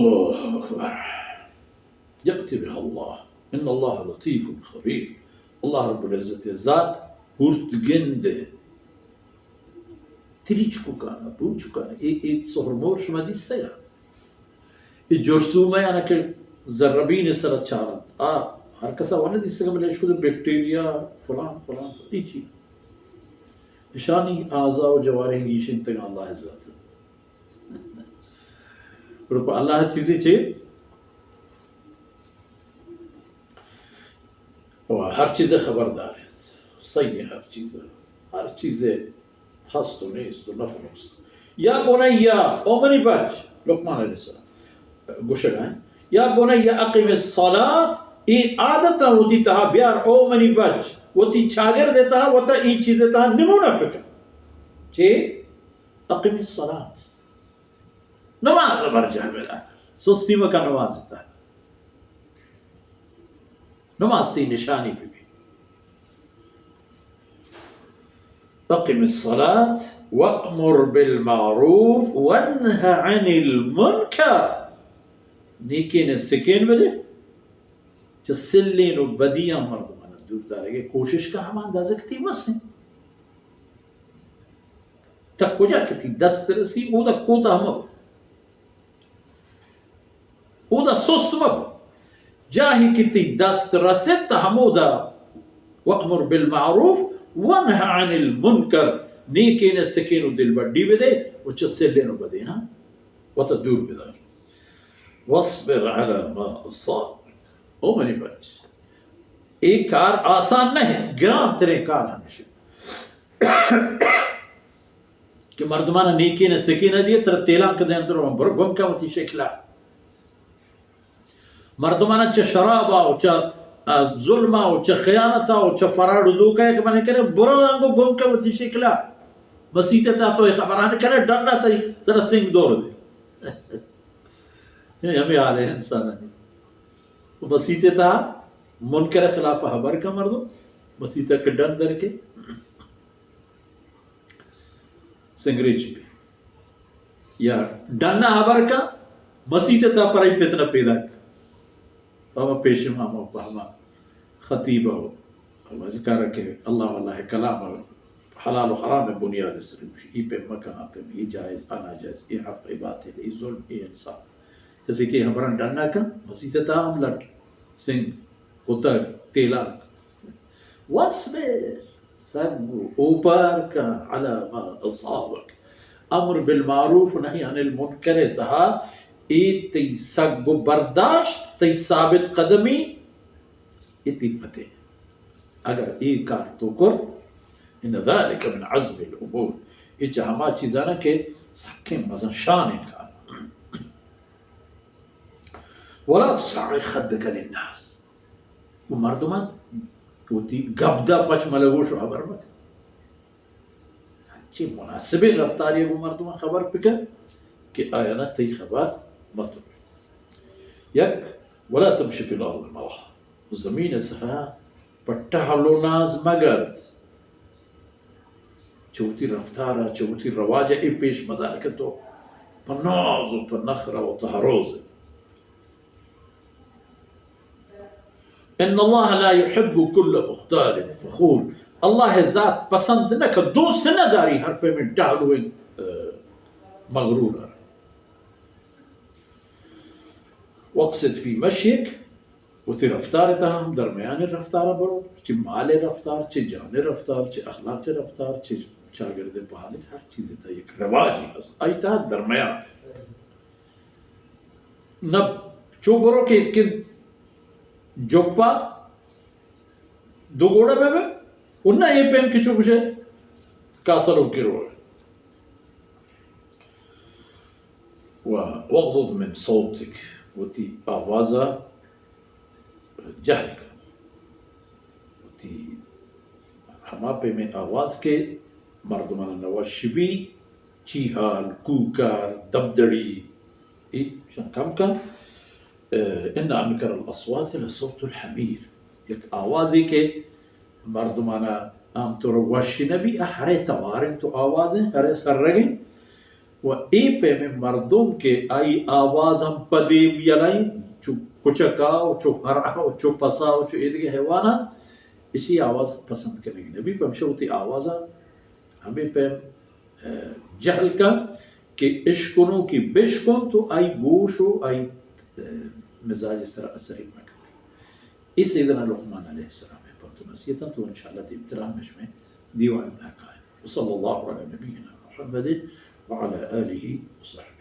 الله أكبر. يأتي بها الله. إن الله لطيف خبير. اللہ رب العزت ءِ ذات ہورت گند ءِ، تریچکوکان ءَ، بوچکان ءَ. اے، اے سہر مور شما دیستگ ءَ؟ اے جرثومہ یعنی کہ زربین ءِ سر ءَ چارنت. آ ہر کس ءَ وَ نہ دیستگ، بلے اشکت بیکٹیریا، فلان، فلان، اے چی؟ اشانی اعضا و جوارح گیشینتگ اللہ ءِ ذات ءَ. گڑا پہ اللہ چیزے چے؟ و ہر چیز ءِ خبردار انت. صحیح ہے، ہر چیز، ہر چیز ہست و نیست و نفع و نقصان. یا بنی، او منی بچ، لقمان علیہ السلام گوشگ ءَ انت، یا بنی اقم الصلاة، اے عادت وتی تہا بیار، او منی بچ، وتی چاگرد ءِ تہا، وتا اے چیز ءِ تہا نمونہ بکن. چے؟ اقم الصلاة. نماز ءَ برجاہ بدار. سستی مکن نماز ءِ تہا. نماز تئی نشانی ببی. اقم الصلاة وأمر بالمعروف وانه عن المنكر. نیکین ءَ سکین بدے، چہ سلین و بدیاں مردماں دور دارگ ءِ کوشش کن، ہما اندازہ کہ تئی وس انت. تا کجا کہ تئی دست رسی، اودا کوتاہ مبو، اودا سست مبو. جاہے کہ تئی دست رست، تا ہمودا وأمر بالمعروف وانه عن المنكر، نیکین ءَ سکین و دلبڈی بدے و چہ سلین و بدیناں وتا دور بدار. واصبر على ما أصابك. او منی بچ، اے کار آسان نہ انت، گران ترین کار ہمیش انت کہ مردمانا نیکین ءَ سکین ءَ دیئے، ترا تیلانک دینت، رو برو گم کن وتی شکلا. مردمانا چہ شرابا و چہ، آ، ظلما و چہ خیانتا و چہ فراڈ و دوکا کہ من کنے، برو انگو گم کن وتی شکلا. مسیت ءِ تہا تو اے خبران کنے، ڈنا تئی سرا سنگ دور دے. اے ہمے حال ہے انسانانی. تو مسیت ءِ تہا منکر خلاف ہبر کن مردم، مسیت ءَ کہ ڈن در کے، سنگریچ بی. یا ڈن ءَ ہبر کن، مسیت ءِ تہا پرائی فتنہ پیدا کن. ہما پیش امام و ہما خطیب و واجکار کہ اللہ، اللہ ءِ کلام حلال و حرام ءِ بنیاد ءِ سر گوشی، ای پہ مکن، آ پہ، ای جائز، آ ناجائز، ای حق، ای باطل، ای ظلم، ای انصاف. کسے کہ ہبراں ڈن ءَ کن، مسیت ءِ تہا ہم لٹ، سنگ، کتگ، تیلانک. واصبر، سر اوپار کن، على ما أصابك. امر بالمعروف نهي عن المنكر ءِ تہا اے تئی سگ و برداشت، تئی ثابت قدمی، اے تئی فتح. اگر اے کار تو کرت، إن ذلك من عزم الأمور، اے چہ ہما چیزانا کہ سکیں مزن شانیں کار. ولا تصعر خدك للناس، و مردمان وتی گبدا پچ ملگوش و ہبر مکن. ہنچیں مناسبیں رفتارے گوں مردماں خبر بکن کہ آیانا تئی خبر متو. یک، ولا تمش في الأرض مرحا، زمین سرا پہ ٹہل و ناز مگرد. چہ وتی رفتارا، چہ وتی رواجا اے پیش مدار کہ تو پہ ناز و پہ نخرہ و تہروز. إن الله لا يحب كل مختال فخور. اللہ ءِ ذات پسند نہ کن، دوست نہ داری ہر پیمیں ٹہلویں، اه، مغرور. واقصد في مشيك، وتی رفتار ءِ تہا ہم درمیان رفتار برو، چہ مال رفتار، چہ جان رفتار، چہ اخلاق رفتار، چہ چاگرد پہازگ، ہر چیز ءِ تہا یک رواجی ہست، آئی تہا درمیان. نہ چو برو کہ، کہ جپا دو گوڑا بہ بہ، و نہ اے پیم کہ چو گوشے کاسلو کرو. و واغضض من صوتك، وتی آوازا جہل کن. وتی ہما پیمیں آواز کہ مردمانا نوش بی، چیہال، کوکار، دبدڑی، ایشان کم کن. اه، إن أنكر الأصوات لصوت الحمير. یک آوازے کہ مردمانا عام طور وش نہ بی، آ ہرے توار انت و آواز انت، ہرے سرگ انت. و اے پیمیں مردم کہ آئی آواز ہم پہ دیم یلہ انت، چو کچکا و چو ہرا و چو پسا و چو ایدگہ حیوانا، اشی آواز پسند کنگ نبی، پمشا وتی آوازا ہمے پیم، اه، جہل کن کہ اشکنوکی بشکنت و آئی گوش و آئی، اه، مزاج سرا اثری مکن۔ اے سیدنا لقمان علیہ السلام ءِ پنت و نصیحت انت و انشاءاللہ دیمترا ہم شمئے دیوان تہا کائیں۔ وصلی اللہ علی نبینا محمد وعلی آلہ وصحبہ۔